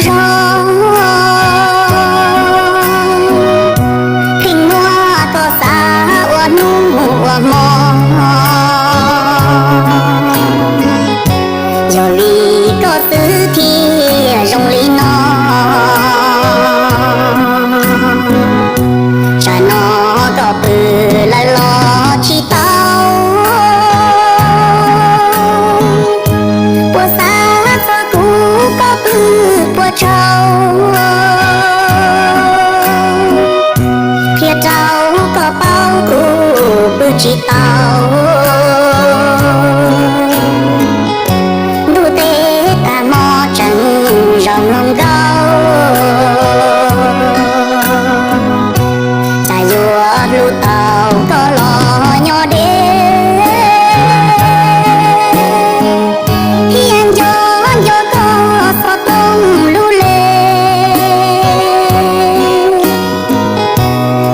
zog, pheej muab koj xav ua hnub ua hmo. Yog li koj xwb thiaj zoo li no, tsam no koj pw lawm los tsis tau. Puas xav txog kuv koj pw puas tsaug, qhia rau koj paub kuv pw tsis tau. Ntuj teb tag hmo tseem zoo mloog nkauj, cas yuav hlub tau koj los nyob deb. Thiaj nco nco koj xov tooj lub le,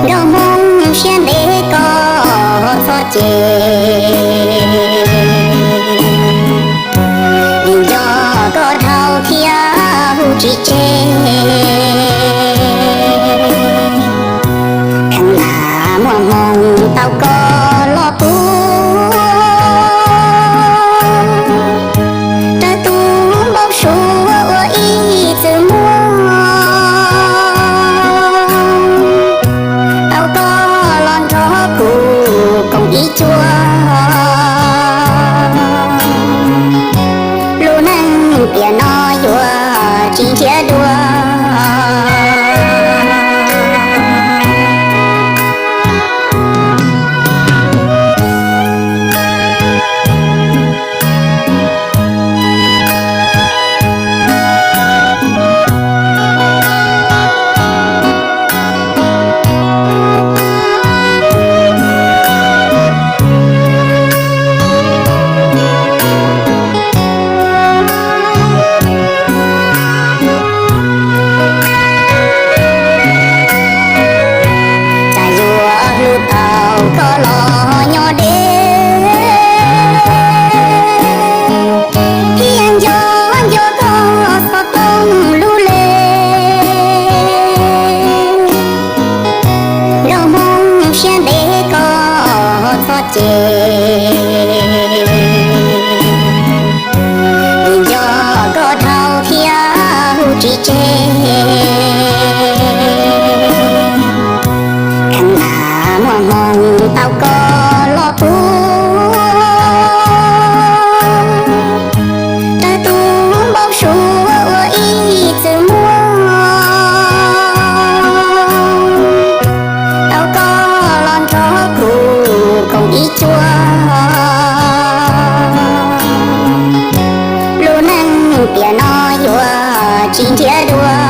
nkauj Hmoob siab ntev koj txhob cem. Vim nco koj dhau thiab hu tsis tseg, kheev lam muaj hmoo tau koj los puag, raws tus npau suav ua ib txwm muaj, tau koj los nrog kuv koom ib cuab. Lub neej tiam no yuav tsis nrhiav dua. Cas yuav hlub tau koj los nyob deb, thiaj nco nco koj xov tooj lub le, nkauj Hmoob siab ntev koj txhob cem. Vim nco koj dhau thiab hu tsis tseg, kheev lam muaj hmoo tau koj los puag, raws tus npau suav ua ib txwm muaj, tau koj los nrog kuv koom ib cuab. Lub neej tiam no yuav tsis nrhiav dua.